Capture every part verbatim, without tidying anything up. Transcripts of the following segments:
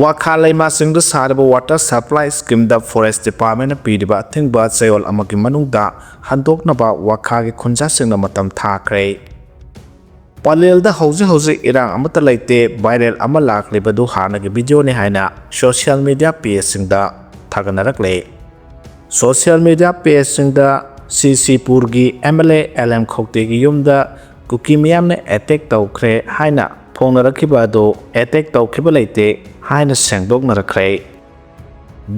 ꯋꯥꯈꯥ ꯂꯩꯃꯥꯁꯤꯡꯗ ꯁꯥꯔꯤꯕ water supply schemeꯗ Forest Departmentꯅ ꯄꯤꯔꯤꯕ ꯑꯊꯤꯡꯕ ꯆꯌꯣꯜ ꯑꯃꯒꯤ ꯃꯅꯨꯡꯗ ꯍꯟꯗꯣꯛꯅꯕ ꯋꯥꯈꯥꯒꯤ ꯈꯨꯟꯖꯥꯁꯤꯡꯅ ꯃꯇꯝ ꯊꯥꯈ꯭ꯔꯦ꯫ ꯄꯂꯦꯜꯗ ꯍꯧꯖꯤꯛ ꯍꯧꯖꯤꯛ ꯏꯔꯥꯡ ꯑꯃꯠꯇ ꯂꯩꯇꯦ, viral ꯑꯃ ꯂꯥꯛꯂꯤꯕꯗꯨ ꯍꯥꯟꯅꯒꯤ videoꯅꯤ ꯍꯥꯏꯅ social media pageꯁꯤꯡꯗ ꯊꯥꯒꯠꯅꯔꯛꯂꯦ꯫ Social media pageꯁꯤꯡꯗ ꯁꯤꯁꯤꯄꯨꯔꯒꯤ MLA ꯑꯦꯜ ꯑꯦꯝ ꯈꯧꯇꯦꯒꯤ ꯌꯨꯝꯗ ꯀꯨꯀꯤ ꯃꯤꯌꯥꯝꯅ attack ꯇꯧꯈ꯭ꯔꯦ ꯍꯥꯏꯅ ꯐꯣꯡꯅꯔꯛꯈꯤꯕ ꯑꯗꯨ attack ꯇꯧꯈꯤꯕ ꯂꯩꯇꯦ ꯍꯥꯏꯅ ꯁꯦꯡꯗꯣꯛꯅꯔꯛꯈ꯭ꯔꯦ꯫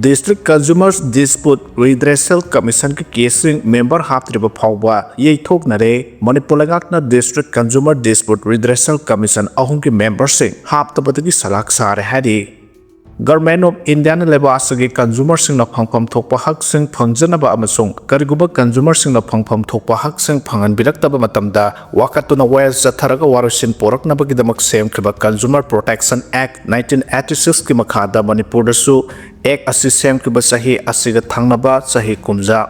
District Consumer Dispute Redressal Commissionꯒꯤ caseꯁꯤꯡ member ꯍꯥꯞꯇ꯭ꯔꯤꯕ ꯐꯥꯎꯕ ꯌꯩꯊꯣꯛꯅꯔꯦ꯫ ꯃꯅꯤꯄꯨꯔ ꯂꯩꯉꯥꯛꯅ District Consumer Dispute Redressal Commission ꯑꯍꯨꯝꯒꯤ memberꯁꯤꯡ ꯍꯥꯞꯇꯕꯗꯒꯤ ꯁꯂꯥꯛ ꯁꯥꯔꯦ ꯍꯥꯏꯔꯤ꯫ Government of Indiaꯅ ꯂꯩꯕꯥꯛ ꯑꯁꯤꯒꯤ consumerꯁꯤꯡꯅ ꯐꯪꯐꯝ ꯊꯣꯛꯄ ꯍꯛꯁꯤꯡ ꯐꯪꯖꯅꯕ ꯑꯃꯁꯨꯡ ꯀꯔꯤꯒꯨꯝꯕ consumerꯁꯤꯡꯅ ꯐꯪꯐꯝ ꯊꯣꯛꯄ ꯍꯛꯁꯤꯡ ꯐꯪꯍꯟꯕꯤꯔꯛꯇꯕ ꯃꯇꯝꯗ ꯋꯥꯀꯠꯇꯨꯅ ꯋꯥꯌꯦꯜ ꯆꯠꯊꯔꯒ ꯋꯥꯔꯣꯏꯁꯤꯟ ꯄꯨꯔꯛꯅꯕꯒꯤꯗꯃꯛ ꯁꯦꯝꯈꯤꯕ Consumer Protection Act nineteen eighty sixꯀꯤ ꯃꯈꯥꯗ ꯃꯅꯤꯄꯨꯔꯗꯁꯨ Act ꯑꯁꯤ ꯁꯦꯝꯈꯤꯕ ꯆꯍꯤ ꯑꯁꯤꯒ ꯊꯪꯅꯕ ꯆꯍꯤ ꯀꯨꯝꯖꯥ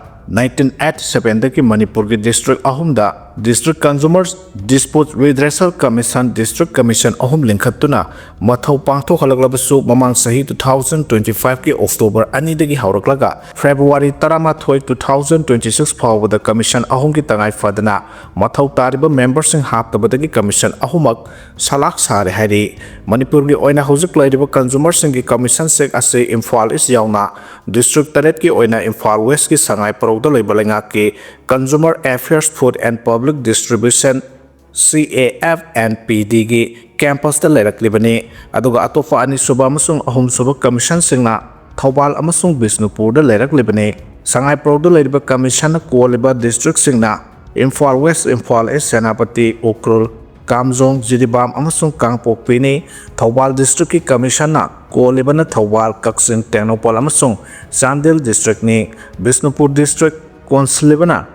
nineteen eighty sevenꯗꯒꯤ ꯃꯅꯤꯄꯨꯔꯒꯤ district ꯑꯍꯨꯝꯗ District Consumer Dispute Redressal Commission, District Commission ꯑꯍꯨꯝ ꯂꯤꯡꯈꯠꯇꯨꯅ ꯃꯊꯧ ꯄꯥꯡꯊꯣꯛꯍꯜꯂꯛꯂꯕꯁꯨ, ꯃꯃꯥꯡ ꯆꯍꯤ two thousand twenty fiveꯀꯤ October ꯑꯅꯤꯗꯒꯤ ꯍꯧꯔꯛꯂꯒ February ꯇꯔꯥꯃꯥꯊꯣꯏ, two thousand twenty six ꯐꯥꯎꯕꯗ commission ꯑꯍꯨꯝꯒꯤ ꯇꯉꯥꯏ ꯐꯗꯅ ꯃꯊꯧ ꯇꯥꯔꯤꯕ memberꯁꯤꯡ ꯍꯥꯞꯇꯕꯗꯒꯤ commission ꯑꯍꯨꯝꯃꯛ ꯁꯂꯥꯛ ꯁꯥꯔꯦ ꯍꯥꯏꯔꯤ꯫ ꯃꯅꯤꯄꯨꯔꯒꯤ ꯑꯣꯏꯅ ꯍꯧꯖꯤꯛ ꯂꯩꯔꯤꯕ consumerꯁꯤꯡꯒꯤ commissionꯁꯤꯡ ꯑꯁꯤ ꯏꯝꯐꯥꯜ East ꯌꯥꯎꯅ district ꯇꯔꯦꯠꯀꯤ ꯑꯣꯏꯅ ꯏꯝꯐꯥꯜ Westꯀꯤ ꯁꯉꯥꯏ ꯄ꯭ꯔꯧꯗ ꯂꯩꯕ ꯂꯩꯉꯥꯛꯀꯤ Consumer Affairs, Food and Public Distribution, C A F and P Dꯒꯤ campusꯇ ꯂꯩꯔꯛꯂꯤꯕꯅꯤ꯫ ꯑꯗꯨꯒ ꯑꯇꯣꯞꯄ ꯑꯅꯤꯁꯨꯕ ꯑꯃꯁꯨꯡ ꯑꯍꯨꯝꯁꯨꯕ commissionꯁꯤꯡꯅ ꯊꯧꯕꯥꯜ ꯑꯃꯁꯨꯡ ꯕꯤꯁꯅꯨꯄꯨꯔꯗ ꯂꯩꯔꯛꯂꯤꯕꯅꯤ꯫ ꯁꯉꯥꯏ ꯄ꯭ꯔꯧꯗ ꯂꯩꯔꯤꯕ commissionꯅ ꯀꯣꯜꯂꯤꯕ districtꯁꯤꯡꯅ ꯏꯝꯐꯥꯜ West, ꯏꯝꯐꯥꯜ East, ꯁꯦꯅꯥꯄꯇꯤ, ꯎꯈ꯭ꯔꯨꯜ, ꯀꯥꯝꯖꯣꯡ, ꯖꯤꯔꯤꯕꯥꯝ ꯑꯃꯁꯨꯡ ꯀꯥꯡꯄꯣꯛꯄꯤꯅꯤ꯫ ꯊꯧꯕꯥꯜ districtꯀꯤ commissionꯅ ꯀꯣꯜꯂꯤꯕꯅ ꯊꯧꯕꯥꯜ, ꯀꯛꯆꯤꯡ, ꯇꯦꯡꯅꯧꯄꯜ ꯑꯃꯁꯨꯡ ꯆꯥꯟꯗꯦꯜ districtꯅꯤ꯫ ꯕꯤꯁꯅꯨꯄꯨꯔ district ꯀꯣꯟꯁꯤꯜꯂꯤꯕꯅ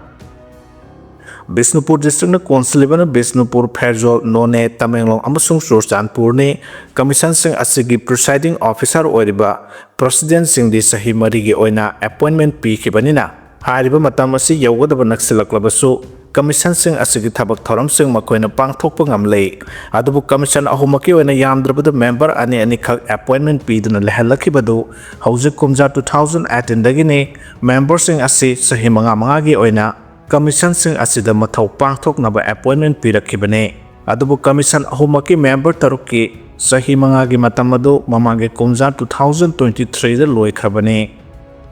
ꯕꯤꯁꯅꯨꯄꯨꯔ districtꯅ ꯀꯣꯟꯁꯤꯜꯂꯤꯕꯅ ꯕꯤꯁꯅꯨꯄꯨꯔ, ꯐꯦꯔꯖꯣꯜ, ꯅꯣꯅꯦ, ꯇꯃꯦꯡꯂꯣꯡ ꯑꯃꯁꯨꯡ ꯆꯨꯔꯆꯥꯟꯄꯨꯔꯅꯤ꯫ Commissionꯁꯤꯡ ꯑꯁꯤꯒꯤ presiding officer ꯑꯣꯏꯔꯤꯕ presidentꯁꯤꯡꯗꯤ ꯆꯍꯤ ꯃꯔꯤꯒꯤ ꯑꯣꯏꯅ appointment ꯄꯤꯈꯤꯕꯅꯤꯅ, ꯍꯥꯏꯔꯤꯕ ꯃꯇꯝ ꯑꯁꯤ ꯌꯧꯒꯗꯕ ꯅꯛꯁꯤꯜꯂꯛꯂꯕꯁꯨ, ꯀꯃꯤꯁꯟꯁꯤꯡ ꯑꯁꯤꯒꯤ ꯊꯕꯛ ꯊꯧꯔꯝꯁꯤꯡ ꯃꯈꯣꯏꯅ ꯄꯥꯡꯊꯣꯛꯄ ꯉꯝꯂꯦ꯫ ꯑꯗꯨꯕꯨ ꯀꯃꯤꯁꯟ ꯑꯍꯨꯝꯃꯛꯀꯤ ꯑꯣꯏꯅ ꯌꯥꯝꯗ꯭ꯔꯕꯗ ꯃꯦꯝꯕꯔ ꯑꯅꯤ ꯑꯅꯤꯈꯛ ꯑꯦꯄꯣꯏꯟꯃꯦꯟ ꯄꯤꯗꯨꯅ ꯂꯩꯍꯜꯂꯛꯈꯤꯕꯗꯨ ꯍꯧꯖꯤꯛ ꯀꯨꯝꯖꯥ two thousand eighteen ꯗꯒꯤꯅꯤ꯫ ꯃꯦꯝꯕꯔꯁꯤꯡ ꯑꯁꯤ ꯆꯍꯤ ꯃꯉꯥ ꯃꯉꯥꯒꯤ ꯑꯣꯏꯅ ꯀꯃꯤꯁꯟꯁꯤꯡ ꯑꯁꯤꯗ ꯃꯊꯧ ꯄꯥꯡꯊꯣꯛꯅꯕ ꯑꯦꯄꯣꯏꯟꯃꯦꯟ ꯄꯤꯔꯛꯈꯤꯕꯅꯤ꯫ ꯑꯗꯨꯕꯨ ꯀꯃꯤꯁꯟ ꯑꯍꯨꯝꯃꯛꯀꯤ ꯃꯦꯝꯕꯔ ꯇꯔꯨꯛꯀꯤ ꯆꯍꯤ ꯃꯉꯥꯒꯤ ꯃꯇꯝ ꯑꯗꯨ ꯃꯃꯥꯡꯒꯤ ꯀꯨꯝꯖꯥ two thousand twenty three ꯗ ꯂꯣꯏꯈ꯭ꯔꯕꯅꯤ꯫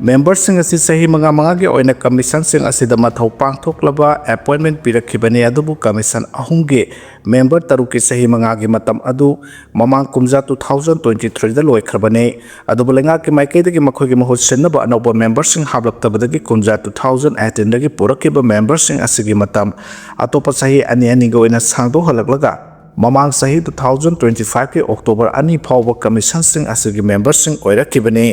ꯃꯦꯝꯕꯔꯁꯤꯡ ꯑꯁꯤ ꯆꯍꯤ ꯃꯉꯥ ꯃꯉꯥꯒꯤ ꯑꯣꯏꯅ ꯀꯃꯤꯁꯟꯁꯤꯡ ꯑꯁꯤꯗ ꯃꯊꯧ ꯄꯥꯡꯊꯣꯛꯂꯕ ꯑꯦꯄꯣꯏꯟꯃꯦꯟ ꯄꯤꯔꯛꯈꯤꯕꯅꯤ꯫ ꯑꯗꯨꯕꯨ ꯀꯃꯤꯁꯟ ꯑꯍꯨꯝꯒꯤ ꯃꯦꯝꯕꯔ ꯇꯔꯨꯛꯀꯤ ꯆꯍꯤ ꯃꯉꯥꯒꯤ ꯃꯇꯝ ꯑꯗꯨ ꯃꯃꯥꯡ ꯀꯨꯝꯖꯥ two thousand twenty three ꯗ ꯂꯣꯏꯈ꯭ꯔꯕꯅꯤ꯫ ꯑꯗꯨꯕꯨ ꯂꯩꯉꯥꯛꯀꯤ ꯃꯥꯏꯀꯩꯗꯒꯤ ꯃꯈꯣꯏꯒꯤ ꯃꯍꯨꯠ ꯁꯤꯟꯅꯕ ꯑꯅꯧꯕ ꯃꯦꯝꯕꯔꯁꯤꯡ ꯍꯥꯞꯂꯛꯇꯕꯗꯒꯤ ꯀꯨꯝꯖꯥ two thousand eighteen ꯗꯒꯤ ꯄꯨꯔꯛꯈꯤꯕ ꯃꯦꯝꯕꯔꯁꯤꯡ ꯑꯁꯤꯒꯤ ꯃꯇꯝ ꯑꯇꯣꯞꯄ ꯆꯍꯤ ꯑꯅꯤ ꯑꯅꯤꯒꯤ ꯑꯣꯏꯅ ꯁꯥꯡꯗꯣꯛꯍꯜꯂꯛꯂꯒ ꯃꯃꯥꯡ ꯆꯍꯤ two thousand twenty five ꯀꯤ ꯑꯣꯛꯇꯣꯕꯔ ꯑꯅꯤ ꯐꯥꯎꯕ ꯀꯃꯤꯁꯟꯁꯤꯡ ꯑꯁꯤꯒꯤ ꯃꯦꯝꯕꯔꯁꯤꯡ ꯑꯣꯏꯔꯛꯈꯤꯕꯅꯤ꯫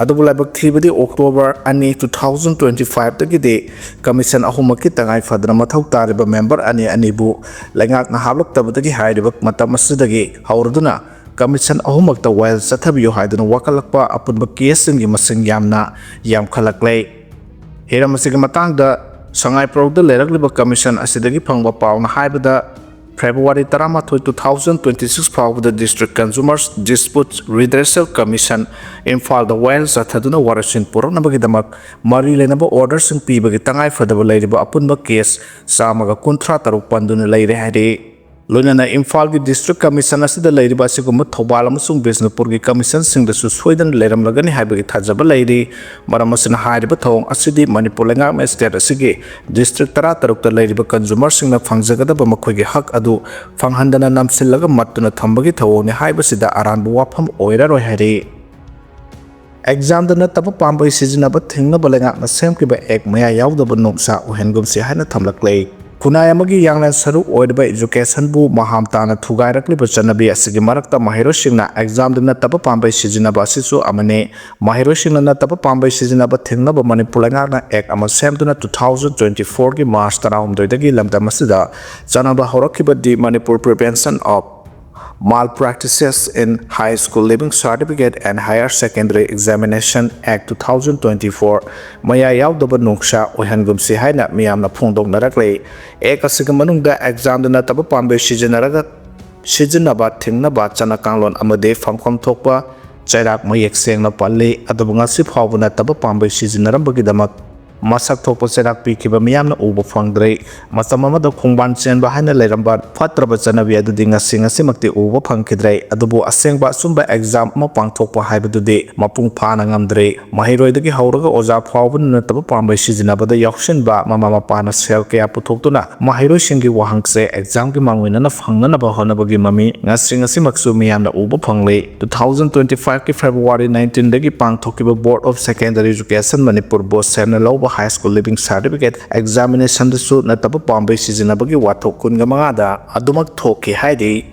ꯑꯗꯨꯕꯨ ꯂꯥꯏꯕꯛ ꯊꯤꯕꯗꯤ ꯑꯣꯛꯇꯣꯕꯔ ꯑꯅꯤ two thousand twenty five ꯗꯒꯤꯗꯤ ꯀꯃꯤꯁꯟ ꯑꯍꯨꯝꯃꯛꯀꯤ ꯇꯉꯥꯏ ꯐꯗꯅ ꯃꯊꯧ ꯇꯥꯔꯤꯕ ꯃꯦꯝꯕꯔ ꯑꯅꯤ ꯑꯅꯤꯕꯨ ꯂꯩꯉꯥꯛꯅ ꯍꯥꯞꯂꯛꯇꯕꯗꯒꯤ ꯍꯥꯏꯔꯤꯕ ꯃꯇꯝ ꯑꯁꯤꯗꯒꯤ ꯍꯧꯔꯗꯨꯅ ꯀꯃꯤꯁꯟ ꯑꯍꯨꯝꯃꯛꯇ ꯋꯥꯌꯦꯜ ꯆꯠꯊꯕꯤꯌꯨ ꯍꯥꯏꯗꯨꯅ ꯋꯥꯀꯠꯂꯛꯄ ꯑꯄꯨꯟꯕ ꯀꯦꯁꯁꯤꯡꯒꯤ ꯃꯁꯤꯡ ꯌꯥꯝꯅ ꯌꯥꯝꯈꯠꯂꯛꯂꯦ꯫ ꯍꯤꯔꯝ ꯑꯁꯤꯒꯤ ꯃꯇꯥꯡꯗ ꯁꯉꯥꯏ ꯄ꯭ꯔꯧꯗ ꯂꯩꯔꯛꯂꯤꯕ ꯀꯃꯤꯁꯟ ꯑꯁꯤꯗꯒꯤ ꯐꯪꯕ ꯄꯥꯎꯅ ꯍꯥꯏꯕꯗ, ꯐꯦꯕ꯭ꯔꯨꯋꯥꯔꯤ ꯇꯔꯥꯃꯥꯊꯣꯏ, two thousand twenty six ꯐꯥꯎꯕꯗ District Consumers Dispute Redressal Commission ꯏꯝꯐꯥꯜꯗ ꯋꯥꯌꯦꯜ ꯆꯠꯊꯗꯨꯅ ꯋꯥꯔꯣꯏꯁꯤꯟ ꯄꯨꯔꯛꯅꯕꯒꯤꯗꯃꯛ ꯃꯔꯤ ꯂꯩꯅꯕ ꯑꯣꯔꯗꯔꯁꯤꯡ ꯄꯤꯕꯒꯤ ꯇꯉꯥꯏ ꯐꯗꯕ ꯂꯩꯔꯤꯕ ꯑꯄꯨꯟꯕ ꯀꯦꯁ ꯆꯥꯝꯃꯒ ꯀꯨꯟꯊ꯭ꯔꯥ ꯇꯔꯨꯛ ꯄꯟꯗꯨꯅ ꯂꯩꯔꯦ ꯍꯥꯏꯔꯤ꯫ ꯂꯣꯏꯅꯅ ꯏꯝꯐꯥꯜꯒꯤ District Commission ꯑꯁꯤꯗ ꯂꯩꯔꯤꯕ ꯑꯁꯤꯒꯨꯝꯕ ꯊꯧꯕꯥꯜ ꯑꯃꯁꯨꯡ ꯕꯤꯁꯅꯨꯄꯨꯔꯒꯤ ꯀꯃꯤꯁꯟꯁꯤꯡꯗꯁꯨ ꯁꯣꯏꯗꯅ ꯂꯩꯔꯝꯂꯒꯅꯤ ꯍꯥꯏꯕꯒꯤ ꯊꯥꯖꯕ ꯂꯩꯔꯤ꯫ ꯃꯔꯝ ꯑꯁꯤꯅ ꯍꯥꯏꯔꯤꯕ ꯊꯧꯑꯣꯡ ꯑꯁꯤꯗꯤ ꯃꯅꯤꯄꯨꯔ ꯂꯩꯉꯥꯛꯅ state ꯑꯁꯤꯒꯤ district ꯇꯔꯥ ꯇꯔꯨꯛꯇ ꯂꯩꯔꯤꯕ consumerꯁꯤꯡꯅ ꯐꯪꯖꯒꯗꯕ ꯃꯈꯣꯏꯒꯤ ꯍꯛ ꯑꯗꯨ ꯐꯪꯍꯟꯗꯅ ꯅꯝꯁꯤꯜꯂꯒ ꯃꯠꯇꯨꯅ ꯊꯝꯕꯒꯤ ꯊꯧꯑꯣꯡꯅꯤ ꯍꯥꯏꯕꯁꯤꯗ ꯑꯔꯥꯟꯕ ꯋꯥꯐꯝ ꯑꯣꯏꯔꯔꯣꯏ ꯍꯥꯏꯔꯤ꯫ Examꯗ ꯅꯠꯇꯕ ꯄꯥꯝꯕꯩ ꯁꯤꯖꯤꯟꯅꯕ ꯊꯤꯡꯅꯕ ꯂꯩꯉꯥꯛꯅ ꯁꯦꯝꯈꯤꯕ act ꯃꯌꯥ ꯌꯥꯎꯗꯕ ꯅꯨꯡꯁꯥ ꯑꯣꯏꯍꯟꯒꯨꯝꯁꯤ ꯍꯥꯏꯅ ꯊꯝꯂꯛꯂꯦ꯫ ꯈꯨꯟꯅꯥꯏ ꯑꯃꯒꯤ ꯌꯥꯡꯂꯦꯟ ꯁꯔꯨ ꯑꯣꯏꯔꯤꯕ educationꯕꯨ ꯃꯍꯥꯝ ꯇꯥꯅ ꯊꯨꯒꯥꯏꯔꯛꯂꯤꯕ ꯆꯠꯅꯕꯤ ꯑꯁꯤꯒꯤ ꯃꯔꯛꯇ ꯃꯍꯩꯔꯣꯏꯁꯤꯡꯅ examꯗ ꯅꯠꯇꯕ ꯄꯥꯝꯕꯩ ꯁꯤꯖꯤꯟꯅꯕ ꯑꯁꯤꯁꯨ ꯑꯃꯅꯤ꯫ ꯃꯍꯩꯔꯣꯏꯁꯤꯡꯅ ꯅꯠꯇꯕ ꯄꯥꯝꯕꯩ ꯁꯤꯖꯤꯟꯅꯕ ꯊꯤꯡꯅꯕ ꯃꯅꯤꯄꯨꯔ ꯂꯩꯉꯥꯛꯅ act ꯑꯃ ꯁꯦꯝꯗꯨꯅ two thousand twenty fourꯒꯤ March ꯇꯔꯥꯍꯨꯝꯗꯣꯏꯗꯒꯤ ꯂꯝꯗꯝ ꯑꯁꯤꯗ ꯆꯠꯅꯕ ꯍꯧꯔꯛꯈꯤꯕ The Manipur Prevention of Malpractices in High School Leaving Certificate and Higher Secondary Examination Act two thousand twenty-four ꯃꯌꯥ ꯌꯥꯎꯗꯕ ꯅꯣꯡꯁꯥ ꯑꯣꯏꯍꯟꯒꯨꯝꯁꯤ ꯍꯥꯏꯅ ꯃꯤꯌꯥꯝꯅ ꯐꯣꯡꯗꯣꯛꯅꯔꯛꯂꯤ꯫ ꯑꯦꯛ ꯑꯁꯤꯒꯤ ꯃꯅꯨꯡꯗ ꯑꯦꯛꯖꯥꯝꯗ ꯅꯠꯇꯕ ꯄꯥꯝꯕꯩ ꯁꯤꯖꯤꯟꯅꯔꯒ ꯁꯤꯖꯤꯟꯅꯕ ꯊꯤꯡꯅꯕ ꯆꯠꯅ ꯀꯥꯡꯂꯣꯟ ꯑꯃꯗꯤ ꯐꯪꯐꯝ ꯊꯣꯛꯄ ꯆꯩꯔꯥꯛ ꯃꯌꯦꯛ ꯁꯦꯡꯅ ꯄꯜꯂꯤ꯫ ꯑꯗꯨꯕꯨ ꯉꯁꯤ ꯐꯥꯎꯕ ꯅꯠꯇꯕ ꯄꯥꯝꯕꯩ ꯁꯤꯖꯤꯟꯅꯔꯝꯕꯒꯤꯗꯃꯛ ꯃꯁꯛ ꯊꯣꯛꯄ ꯆꯩꯔꯥꯛ ꯄꯤꯈꯤꯕ ꯃꯤꯌꯥꯝꯅ ꯎꯕ ꯐꯪꯗ꯭ꯔꯦ꯫ ꯃꯇꯝ ꯑꯃꯗ ꯈꯣꯡꯕꯥꯟ ꯆꯦꯟꯕ ꯍꯥꯏꯅ ꯂꯩꯔꯝꯕ ꯐꯠꯇ꯭ꯔꯕ ꯆꯠꯅꯕꯤ ꯑꯗꯨꯗꯤ ꯉꯁꯤ ꯉꯁꯤꯃꯛꯇꯤ ꯎꯕ ꯐꯪꯈꯤꯗ꯭ꯔꯦ꯫ ꯑꯗꯨꯕꯨ ꯑꯁꯦꯡꯕ ꯑꯆꯨꯝꯕ ꯑꯦꯛꯖꯥꯝ ꯑꯃ ꯄꯥꯡꯊꯣꯛꯄ ꯍꯥꯏꯕꯗꯨꯗꯤ ꯃꯄꯨꯡ ꯐꯥꯅ ꯉꯝꯗ꯭ꯔꯦ꯫ ꯃꯍꯩꯔꯣꯏꯗꯒꯤ ꯍꯧꯔꯒ ꯑꯣꯖꯥ ꯐꯥꯎꯕꯅ ꯅꯠꯇꯕ ꯄꯥꯝꯕꯩ ꯁꯤꯖꯤꯟꯅꯕꯗ ꯌꯥꯎꯁꯤꯟꯕ, ꯃꯃꯥ ꯃꯄꯥꯅ ꯁꯦꯜ ꯀꯌꯥ ꯄꯨꯊꯣꯛꯇꯨꯅ ꯃꯍꯩꯔꯣꯏꯁꯤꯡꯒꯤ ꯋꯥꯍꯪꯁꯦ ꯑꯦꯛꯖꯥꯝꯒꯤ ꯃꯥꯡꯑꯣꯏꯅꯅ ꯐꯪꯅꯅꯕ ꯍꯣꯠꯅꯕꯒꯤ ꯃꯃꯤ ꯉꯁꯤ ꯉꯁꯤꯃꯛꯁꯨ ꯃꯤꯌꯥꯝꯅ ꯎꯕ ꯐꯪꯂꯤ꯫ Two thousand twenty-five ꯀꯤ February nineteen ꯗꯒꯤ ꯄꯥꯡꯊꯣꯛꯈꯤꯕ Board of Secondary Education Manipur, ꯕꯣꯁꯦꯝꯅ ꯂꯧꯕ High School Leaving Certificate Examination ꯗꯁꯨ ꯅꯠꯇꯕ ꯄꯥꯝꯕꯩ ꯁꯤꯖꯤꯟꯅꯕꯒꯤ ꯋꯥꯊꯣꯛ ꯀꯨꯟꯒ ꯃꯉꯥꯗ ꯑꯗꯨꯃꯛ ꯊꯣꯛꯈꯤ ꯍꯥꯏꯔꯤ꯫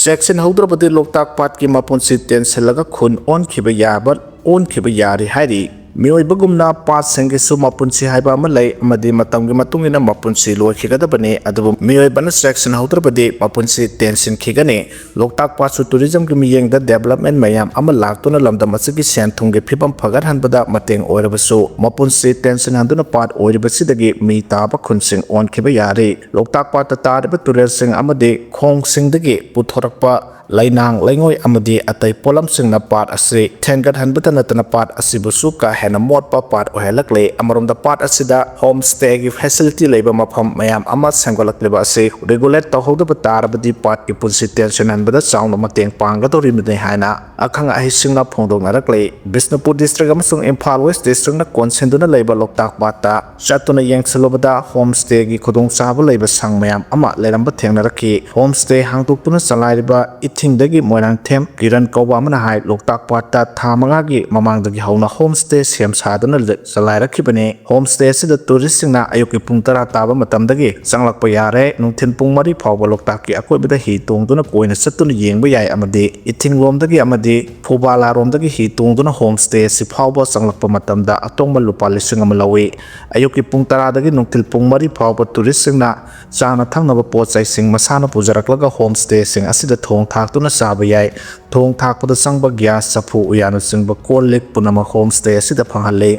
ꯆꯦꯛꯁꯤꯟꯍꯧꯗ꯭ꯔꯕꯗꯤ ꯂꯣꯛꯇꯥꯛ ꯄꯥꯠꯀꯤ ꯃꯄꯨꯟꯁꯤ ꯇꯦꯟꯁꯤꯜꯂꯒ ꯈꯨꯟ ꯑꯣꯟꯈꯤꯕ ꯌꯥꯕ, ꯑꯣꯟꯈꯤꯕ ꯌꯥꯔꯤ ꯍꯥꯏꯔꯤ꯫ ꯃꯤꯑꯣꯏꯕꯒꯨꯝꯅ ꯄꯥꯠꯁꯤꯡꯒꯤꯁꯨ ꯃꯄꯨꯟꯁꯤ ꯍꯥꯏꯕ ꯑꯃ ꯂꯩ ꯑꯃꯗꯤ ꯃꯇꯝꯒꯤ ꯃꯇꯨꯡ ꯏꯟꯅ ꯃꯄꯨꯟꯁꯤ ꯂꯣꯏꯈꯤꯒꯗꯕꯅꯤ꯫ ꯑꯗꯨꯕꯨ ꯃꯤꯑꯣꯏꯕꯅ ꯆꯦꯛꯁꯤꯟꯍꯧꯗ꯭ꯔꯕꯗꯤ ꯃꯄꯨꯟꯁꯤ ꯇꯦꯟꯁꯤꯟꯈꯤꯒꯅꯤ꯫ ꯂꯣꯛꯇꯥꯛ ꯄꯥꯠꯁꯨ tourism ꯒꯤ ꯃꯤꯠꯌꯦꯡꯗ development ꯃꯌꯥꯝ ꯑꯃ ꯂꯥꯛꯇꯨꯅ ꯂꯝꯗꯝ ꯑꯁꯤꯒꯤ ꯁꯦꯟ ꯊꯨꯝꯒꯤ ꯐꯤꯕꯝ ꯐꯒꯠꯍꯟꯕꯗ ꯃꯇꯦꯡ ꯑꯣꯏꯔꯕꯁꯨ, ꯃꯄꯨꯟꯁꯤ ꯇꯦꯟꯁꯤꯟꯍꯟꯗꯨꯅ ꯄꯥꯠ ꯑꯣꯏꯔꯤꯕꯁꯤꯗꯒꯤ ꯃꯤ ꯇꯥꯕ ꯈꯨꯟꯁꯤꯡ ꯑꯣꯟꯈꯤꯕ ꯌꯥꯔꯤ꯫ ꯂꯣꯛꯇꯥꯛ ꯄꯥꯠꯇ ꯇꯥꯔꯤꯕ ꯇꯨꯔꯦꯜꯁꯤꯡ ꯑꯃꯗꯤ ꯈꯣꯡꯁꯤꯡꯗꯒꯤ ꯄꯨꯊꯣꯔꯛꯄ ꯂꯩꯅꯥꯡ ꯂꯩꯉꯣꯏ ꯑꯃꯗꯤ ꯑꯇꯩ ꯄꯣꯠꯂꯝꯁꯤꯡꯅ ꯄꯥꯠ ꯑꯁꯤ ꯊꯦꯟꯒꯠꯍꯟꯕꯇ ꯅꯠꯇꯅ ꯄꯥꯠ ꯑꯁꯤꯕꯨꯁꯨ ꯀꯥ ꯍꯦꯟꯅ ꯃꯣꯠꯄ ꯄꯥꯠ ꯑꯣꯏꯍꯜꯂꯛꯂꯦ꯫ ꯑꯃꯔꯣꯝꯗ ꯄꯥꯠ ꯑꯁꯤꯗ home stay ꯒꯤ facility ꯂꯩꯕ ꯃꯐꯝ ꯃꯌꯥꯝ ꯑꯃ ꯁꯦꯝꯒꯠꯂꯛꯂꯤꯕ ꯑꯁꯤ regulate ꯇꯧꯍꯧꯗꯕ ꯇꯥꯔꯕꯗꯤ ꯄꯥꯠꯀꯤ ꯄꯨꯟꯁꯤ ꯇꯦꯟꯁꯤꯟꯍꯟꯕꯗ ꯆꯥꯎꯅ ꯃꯇꯦꯡ ꯄꯥꯡꯒꯗꯧꯔꯤꯕꯅꯤ ꯍꯥꯏꯅ ꯑꯈꯪ ꯑꯍꯩꯁꯤꯡꯅ ꯐꯣꯡꯗꯣꯛꯅꯔꯛꯂꯤ꯫ ꯕꯤꯁꯅꯨꯄꯨꯔ district ꯑꯃꯁꯨꯡ ꯏꯝꯐꯥꯜ West district ꯅ ꯀꯣꯟꯁꯤꯟꯗꯨꯅ ꯂꯩꯕ ꯂꯣꯛꯇꯥꯛ ꯄꯥꯠꯇ ꯆꯠꯇꯨꯅ ꯌꯦꯡꯁꯤꯜꯂꯨꯕꯗ home stay ꯒꯤ ꯈꯨꯗꯣꯡꯆꯥꯕ ꯂꯩꯕ ꯁꯪ ꯃꯌꯥꯝ ꯑꯃ ꯂꯩꯔꯝꯕ ꯊꯦꯡꯅꯔꯛꯈꯤ꯫ Home stay ꯍꯥꯡꯗꯣꯛꯇꯨꯅ ꯆꯂꯥꯏꯔꯤꯕ ꯏꯠ ꯊꯤꯡꯗꯒꯤ ꯃꯣꯏꯔꯥꯡꯊꯦꯝ ꯀꯤꯔꯟ ꯀꯧꯕ ꯑꯃꯅ ꯍꯥꯏ, ꯂꯣꯛꯇꯥꯛ ꯄꯥꯠꯇ ꯊꯥ ꯃꯉꯥꯒꯤ ꯃꯃꯥꯡꯗꯒꯤ ꯍꯧꯅ ꯍꯣꯝ ꯁ꯭ꯇꯦ ꯁꯦꯝ ꯁꯥꯗꯨꯅ ꯆꯂꯥꯏꯔꯛꯈꯤꯕꯅꯤ꯫ ꯍꯣꯝ ꯁ꯭ꯇꯦ ꯑꯁꯤꯗ ꯇꯨꯔꯤꯁꯁꯤꯡꯅ ꯑꯌꯨꯛꯀꯤ ꯄꯨꯡ ꯇꯔꯥ ꯇꯥꯕ ꯃꯇꯝꯗꯒꯤ ꯆꯪꯂꯛꯄ ꯌꯥꯔꯦ꯫ ꯅꯨꯡꯊꯤꯜ ꯄꯨꯡ ꯃꯔꯤ ꯐꯥꯎꯕ ꯂꯣꯛꯇꯥꯛꯀꯤ ꯑꯀꯣꯏꯕꯗ ꯍꯤ ꯇꯣꯡꯗꯨꯅ ꯀꯣꯏꯅ ꯆꯠꯇꯨꯅ ꯌꯦꯡꯕ ꯌꯥꯏ ꯑꯃꯗꯤ ꯏꯊꯤꯡꯂꯣꯝꯗꯒꯤ ꯑꯃꯗꯤ ꯐꯨꯕꯥꯂꯥꯔꯣꯝꯗꯒꯤ ꯍꯤ ꯇꯣꯡꯗꯨꯅ ꯍꯣꯝ ꯁ꯭ꯇꯦ ꯑꯁꯤ ꯐꯥꯎꯕ ꯆꯪꯂꯛꯄ ꯃꯇꯝꯗ ꯑꯇꯣꯡꯕ ꯂꯨꯄꯥ ꯂꯤꯁꯤꯡ ꯑꯃ ꯂꯧꯏ꯫ ꯑꯌꯨꯛꯀꯤ ꯄꯨꯡ ꯇꯔꯥꯗꯒꯤ ꯅꯨꯡꯊꯤꯜ ꯄꯨꯡ ꯃꯔꯤ ꯐꯥꯎꯕ ꯇꯨꯔꯤꯁꯁꯤꯡꯅ ꯆꯥꯅ ꯊꯛꯅꯕ ꯄꯣꯠ ꯆꯩꯁꯤꯡ ꯃꯁꯥꯅ ꯄꯨꯖꯔꯛꯂꯒ ꯍꯣꯝ ꯁ꯭ꯇꯦꯁꯤꯡ ꯑꯁꯤꯗ ꯊꯣꯡ ꯊꯥꯛꯇꯨꯅ ꯆꯥꯕ ꯌꯥꯏ꯫ ꯊꯣꯡ ꯊꯥꯛꯄꯗ ꯆꯪꯕ ꯒ꯭ꯌꯥꯁ, ꯆꯐꯨ, ꯎꯌꯥꯟꯅꯆꯤꯡꯕ ꯀꯣꯜ ꯂꯤꯛ ꯄꯨꯝꯅꯃꯛ ꯍꯣꯝ ꯁ꯭ꯇꯦ ꯑꯁꯤꯗ ꯐꯪꯍꯜꯂꯤ꯫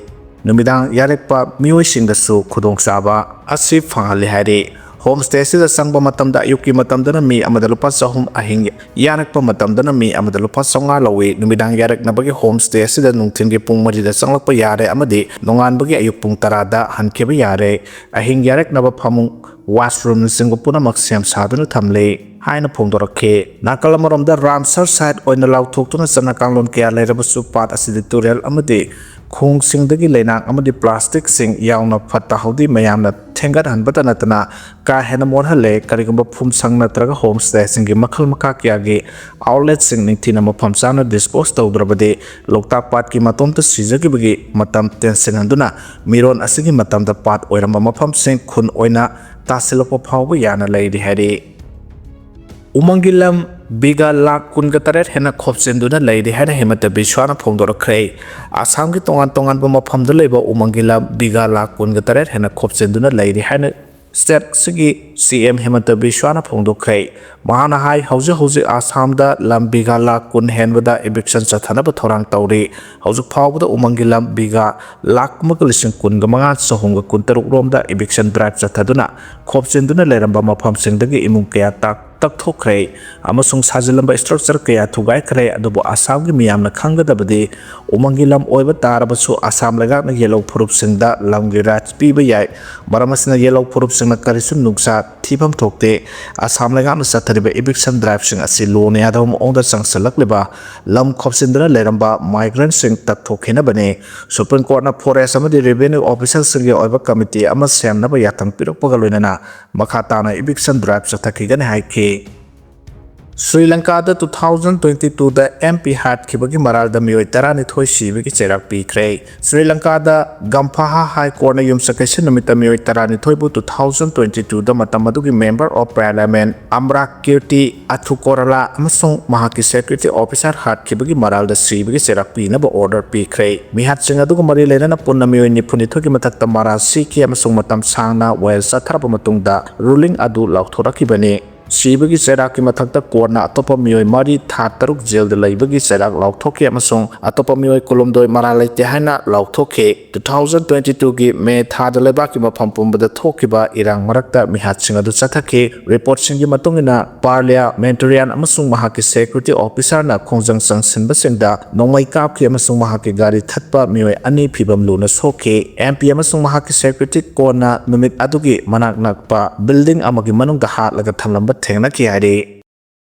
ꯅꯨꯃꯤꯗꯥꯡ ꯌꯥꯔꯛꯄ ꯃꯤꯑꯣꯏꯁꯤꯡꯗꯁꯨ ꯈꯨꯗꯣꯡꯆꯥꯕ ꯑꯁꯤ ꯐꯪꯍꯜꯂꯤ ꯍꯥꯏꯔꯤ꯫ ꯍꯣꯝ ꯁ꯭ꯇꯦ ꯑꯁꯤꯗ ꯆꯪꯕ ꯃꯇꯝꯗ ꯑꯌꯨꯛꯀꯤ ꯃꯇꯝꯗꯅ ꯃꯤ ꯑꯃꯗ ꯂꯨꯄꯥ ꯆꯍꯨꯝ, ꯑꯍꯤꯡ ꯌꯥꯔꯛꯄ ꯃꯇꯝꯗꯅ ꯃꯤ ꯑꯃꯗ ꯂꯨꯄꯥ ꯆꯥꯝꯃꯉꯥ ꯂꯧꯏ꯫ ꯅꯨꯃꯤꯗꯥꯡ ꯌꯥꯔꯛꯅꯕꯒꯤ ꯍꯣꯝ ꯁ꯭ꯇꯦ ꯑꯁꯤꯗ ꯅꯨꯡꯊꯤꯜꯒꯤ ꯄꯨꯡ ꯃꯔꯤꯗ ꯆꯪꯂꯛꯄ ꯌꯥꯔꯦ ꯑꯃꯗꯤ ꯅꯣꯡꯉꯥꯟꯕꯒꯤ ꯑꯌꯨꯛ ꯄꯨꯡ ꯇꯔꯥꯗ ꯍꯟꯈꯤꯕ ꯌꯥꯔꯦ꯫ ꯑꯍꯤꯡ ꯌꯥꯔꯛꯅꯕ ꯐꯃꯨꯡ, ꯋꯥꯁꯔꯨꯝꯅꯆꯤꯡꯕ ꯄꯨꯝꯅꯃꯛ ꯁꯦꯝ ꯁꯥꯗꯨꯅ ꯊꯝꯂꯤ ꯍꯥꯏꯅ ꯐꯣꯡꯗꯣꯔꯛꯈꯤ꯫ ꯅꯥꯀꯜ ꯑꯃꯔꯣꯝꯗ ꯔꯥꯝꯁꯔ ꯁꯥꯏꯠ ꯑꯣꯏꯅ ꯂꯥꯎꯊꯣꯛꯇꯨꯅ ꯆꯠꯅ ꯀꯥꯡꯂꯣꯟ ꯀꯌꯥ ꯂꯩꯔꯕꯁꯨ ꯄꯥꯠ ꯑꯁꯤꯗ ꯇꯨꯔꯦꯜ ꯑꯃꯗꯤ ꯈꯣꯡꯁꯤꯡꯗꯒꯤ ꯂꯩꯅꯥꯡ ꯑꯃꯗꯤ ꯄ꯭ꯂꯥꯁꯇꯤꯛꯁꯤꯡ ꯌꯥꯎꯅ ꯐꯠꯇ ꯍꯥꯎꯗꯤ ꯃꯌꯥꯝꯅ ꯊꯦꯡꯒꯠꯍꯟꯕꯇ ꯅꯠꯇꯅ ꯀꯥ ꯍꯦꯟꯅ ꯃꯣꯠꯍꯜꯂꯦ꯫ ꯀꯔꯤꯒꯨꯝꯕ ꯐꯨꯝꯁꯪ ꯅꯠꯇ꯭ꯔꯒ ꯍꯣꯝ ꯁ꯭ꯇꯦꯁꯤꯡꯒꯤ ꯃꯈꯜ ꯃꯈꯥ ꯀꯌꯥꯒꯤ ꯑꯥꯎꯠꯂꯦꯠꯁꯤꯡ ꯅꯤꯡꯊꯤꯅ ꯃꯐꯝ ꯆꯥꯅ ꯗꯤꯁꯄꯣꯖ ꯇꯧꯗ꯭ꯔꯕꯗꯤ ꯂꯣꯛꯇꯥꯛ ꯄꯥꯠꯀꯤ ꯃꯇꯣꯝꯇ ꯁꯤꯖꯈꯤꯕꯒꯤ ꯃꯇꯝ ꯇꯦꯟꯁꯤꯟꯍꯟꯗꯨꯅ ꯃꯤꯔꯣꯟ ꯑꯁꯤꯒꯤ ꯃꯇꯝꯗ ꯄꯥꯠ ꯑꯣꯏꯔꯝꯕ ꯃꯐꯝꯁꯤꯡ ꯈꯨꯟ ꯑꯣꯏꯅ ꯇꯥꯁꯤꯜꯂꯛꯄ ꯐꯥꯎꯕ ꯌꯥꯅ ꯂꯩꯔꯤ ꯍꯥꯏꯔꯤ꯫ ꯎꯃꯪꯒꯤ ꯂꯝ ꯕꯤꯒꯥ ꯂꯥꯈ ꯀꯨꯟꯒ ꯇꯔꯦꯠ ꯍꯦꯟꯅ ꯈꯣꯞꯆꯤꯟꯗꯨꯅ ꯂꯩꯔꯤ ꯍꯥꯏꯅ ꯍꯤꯃꯟꯇ ꯕꯤꯁ꯭ꯋꯥꯅ ꯐꯣꯡꯗꯣꯔꯛꯈ꯭ꯔꯦ꯫ ꯑꯁꯥꯝꯒꯤ ꯇꯣꯉꯥꯟ ꯇꯣꯉꯥꯟꯕ ꯃꯐꯝꯗ ꯂꯩꯕ ꯎꯃꯪꯒꯤ ꯂꯝ ꯕꯤꯒꯥ ꯂꯥꯈ ꯀꯨꯟꯒ ꯇꯔꯦꯠ ꯍꯦꯟꯅ ꯈꯣꯞꯆꯤꯟꯗꯨꯅ ꯂꯩꯔꯤ ꯍꯥꯏꯅ ꯁ꯭ꯇꯦꯠꯁꯤꯒꯤ ꯁꯤ ꯑꯦꯝ ꯍꯤꯃꯟꯇ ꯕꯤꯁ꯭ꯋꯥꯅ ꯐꯣꯡꯗꯣꯛꯈ꯭ꯔꯦ꯫ ꯃꯍꯥꯛꯅ ꯍꯥꯏ, ꯍꯧꯖꯤꯛ ꯍꯧꯖꯤꯛ ꯑꯁꯥꯝꯗ ꯂꯝ ꯕꯤꯒꯥ ꯂꯥꯈ ꯀꯨꯟ ꯍꯦꯟꯕꯗ ꯏꯚꯤꯛꯁꯟ ꯆꯠꯊꯅꯕ ꯊꯧꯔꯥꯡ ꯇꯧꯔꯤ꯫ ꯍꯧꯖꯤꯛ ꯐꯥꯎꯕꯗ ꯎꯃꯪꯒꯤ ꯂꯝ ꯕꯤꯒꯥ ꯂꯥꯈ ꯑꯃꯒ ꯂꯤꯁꯤꯡ ꯀꯨꯟꯒ ꯃꯉꯥ ꯆꯍꯨꯝꯒ ꯀꯨꯟꯇꯔꯨꯛ ꯔꯣꯝꯗ ꯏꯚꯤꯛꯁꯟ ꯗ꯭ꯔꯥꯏꯚ ꯆꯠꯊꯗꯨꯅ ꯈꯣꯞꯆꯤꯟꯗꯨꯅ ꯂꯩꯔꯝꯕ ꯃꯐꯝꯁꯤꯡꯗꯒꯤ ꯏꯃꯨꯡ ꯀꯌꯥ ꯇꯥꯛ-, ꯇꯛꯊꯣꯛꯈ꯭ꯔꯦ ꯑꯃꯁꯨꯡ ꯁꯥꯖꯤꯜꯂꯝꯕ ꯁ꯭ꯇ꯭ꯔꯛꯆꯔ ꯀꯌꯥ ꯊꯨꯒꯥꯏꯈ꯭ꯔꯦ꯫ ꯑꯗꯨꯕꯨ ꯑꯁꯥꯝꯒꯤ ꯃꯤꯌꯥꯝꯅ ꯈꯪꯒꯗꯕꯗꯤ ꯎꯃꯪꯒꯤ ꯂꯝ ꯑꯣꯏꯕ ꯇꯥꯔꯕꯁꯨ ꯑꯁꯥꯝ ꯂꯩꯉꯥꯛꯅ ꯌꯦꯜꯍꯧ ꯐꯨꯔꯨꯞꯁꯤꯡꯗ ꯂꯝꯒꯤ ꯔꯥꯏꯠꯁ ꯄꯤꯕ ꯌꯥꯏ꯫ ꯃꯔꯝ ꯑꯁꯤꯅ ꯌꯦꯜꯍꯧ ꯐꯨꯔꯨꯞꯁꯤꯡꯅ ꯀꯔꯤꯁꯨ ꯅꯨꯡꯁꯥ ꯊꯤꯐꯝ ꯊꯣꯛꯇꯦ꯫ ꯑꯁꯥꯝ ꯂꯩꯉꯥꯛꯅ ꯆꯠꯊꯔꯤꯕ ꯏꯚꯤꯛꯁꯟ ꯗ꯭ꯔꯥꯏꯚꯁꯤꯡ ꯑꯁꯤ ꯂꯣꯅ ꯌꯥꯗꯕ ꯃꯑꯣꯡꯗ ꯆꯪꯁꯤꯜꯂꯛꯂꯤꯕ ꯂꯝ ꯈꯣꯞꯆꯤꯟꯗꯨꯅ ꯂꯩꯔꯝꯕ ꯃꯥꯏꯒ꯭ꯔꯦꯟꯠꯁꯤꯡ ꯇꯛꯊꯣꯛꯈꯤꯅꯕꯅꯤ꯫ ꯁꯨꯄ꯭ꯔꯤꯝ ꯀꯣꯔꯠꯅ ꯐꯣꯔꯦꯁ ꯑꯃꯗꯤ ꯔꯦꯚꯦꯅ꯭ꯌꯨ ꯑꯣꯐꯤꯁꯔꯁꯤꯡꯒꯤ ꯑꯣꯏꯕ ꯀꯃꯤꯇꯤ ꯑꯃ ꯁꯦꯝꯅꯕ ꯌꯥꯊꯪ ꯄꯤꯔꯛꯄꯒ ꯂꯣꯏꯅꯅ ꯃꯈꯥ ꯇꯥꯅ ꯏꯚꯤꯛꯁꯟ ꯗ꯭ꯔꯥꯏꯚ ꯆꯠꯊꯈꯤꯒꯅꯤ ꯍꯥꯏꯈꯤ꯫ Shri ꯂꯪꯀꯥꯗ two thousand twenty twoꯗ M P ꯍꯥꯠꯈꯤꯕꯒꯤ ꯃꯔꯥꯜꯗ ꯃꯤꯑꯣꯏ ꯇꯔꯥꯅꯤꯊꯣꯏ ꯁꯤꯕꯒꯤ ꯆꯩꯔꯥꯛ ꯄꯤꯈ꯭ꯔꯦ꯫ ꯁ꯭ꯔꯤ ꯂꯪꯀꯥꯗ ꯒꯝꯐꯥꯍꯥ ꯍꯥꯏ ꯀꯣꯔꯠꯅ ꯌꯨꯝꯁꯀꯩꯁ ꯅꯨꯃꯤꯠꯇ ꯃꯤꯑꯣꯏ ꯇꯔꯥꯅꯤꯊꯣꯏꯕꯨ two thousand twenty twoꯗ ꯃꯇꯝ ꯑꯗꯨꯒꯤ Member of Parliament ꯑꯝꯔꯥꯛ ꯀꯤꯔꯇꯤ ꯑꯊꯨꯀꯣꯔꯂꯥ ꯑꯃꯁꯨꯡ ꯃꯍꯥꯛꯀꯤ security officer ꯍꯥꯠꯈꯤꯕꯒꯤ ꯃꯔꯥꯜꯗ ꯁꯤꯕꯒꯤ ꯆꯩꯔꯥꯛ ꯄꯤꯅꯕ order ꯄꯤꯈ꯭ꯔꯦ꯫ ꯃꯤꯍꯥꯠꯁꯤꯡ ꯑꯗꯨꯒ ꯃꯔꯤ ꯂꯩꯅꯅ ꯄꯨꯟꯅ ꯃꯤꯑꯣꯏ ꯅꯤꯐꯨꯅꯤꯊꯣꯏꯒꯤ ꯃꯊꯛꯇ ꯃꯔꯥꯜ ꯁꯤꯈꯤ ꯑꯃꯁꯨꯡ ꯃꯇꯝ ꯁꯥꯡꯅ ꯋꯥꯌꯦꯜ ꯆꯠꯊꯔꯕ ꯃꯇꯨꯡꯗ ruling ꯑꯗꯨ ꯂꯥꯎꯊꯣꯔꯛꯈꯤꯕꯅꯤ꯫ ꯁꯤꯕꯒꯤ ꯆꯩꯔꯥꯛꯀꯤ ꯃꯊꯛꯇ ꯀꯣꯔꯠꯅ ꯑꯇꯣꯞꯄ ꯃꯤꯑꯣꯏ ꯃꯔꯤ ꯊꯥ ꯇꯔꯨꯛ ꯖꯦꯜꯗ ꯂꯩꯕꯒꯤ ꯆꯩꯔꯥꯛ ꯂꯥꯎꯊꯣꯛꯈꯤ ꯑꯃꯁꯨꯡ ꯑꯇꯣꯞꯄ ꯃꯤꯑꯣꯏ ꯀꯨꯟꯍꯨꯝꯗꯣꯏ ꯃꯔꯥꯜ ꯂꯩꯇꯦ ꯍꯥꯏꯅ ꯂꯥꯎꯊꯣꯛꯈꯤ꯫ Two thousand twenty twoꯒꯤ ꯃꯦ ꯊꯥꯗ ꯂꯩꯕꯥꯛꯀꯤ ꯃꯐꯝ ꯄꯨꯝꯕꯗ ꯊꯣꯛꯈꯤꯕ ꯏꯔꯥꯡ ꯃꯔꯛꯇ ꯃꯤꯍꯥꯠꯁꯤꯡ ꯑꯗꯨ ꯆꯠꯊꯈꯤ꯫ Reportꯁꯤꯡꯒꯤ ꯃꯇꯨꯡ ꯏꯟꯅ, Parliamentarian ꯑꯃꯁꯨꯡ ꯃꯍꯥꯛꯀꯤ security officerꯅ ꯈꯣꯡꯖꯪ ꯆꯪꯁꯤꯟꯕꯁꯤꯡꯗ ꯅꯣꯡꯃꯩ ꯀꯥꯞꯈꯤ ꯑꯃꯁꯨꯡ ꯃꯍꯥꯛꯀꯤ ꯒꯥꯔꯤ ꯊꯠꯄ ꯃꯤꯑꯣꯏ ꯑꯅꯤ ꯐꯤꯚꯝ ꯂꯨꯅ ꯁꯣꯛꯈꯤ꯫ M P ꯑꯃꯁꯨꯡ ꯃꯍꯥꯛꯀꯤ security ꯀꯣꯟꯅ ꯅꯨꯃꯤꯠ ꯑꯗꯨꯒꯤ ꯃꯅꯥꯛ ꯅꯛꯄ building ꯑꯃꯒꯤ ꯃꯅꯨꯡꯗ ꯍꯥꯠꯂꯒ ꯊꯝꯂꯝꯕ ꯊꯦꯡꯅꯈꯤ ꯍꯥꯏꯔꯤ꯫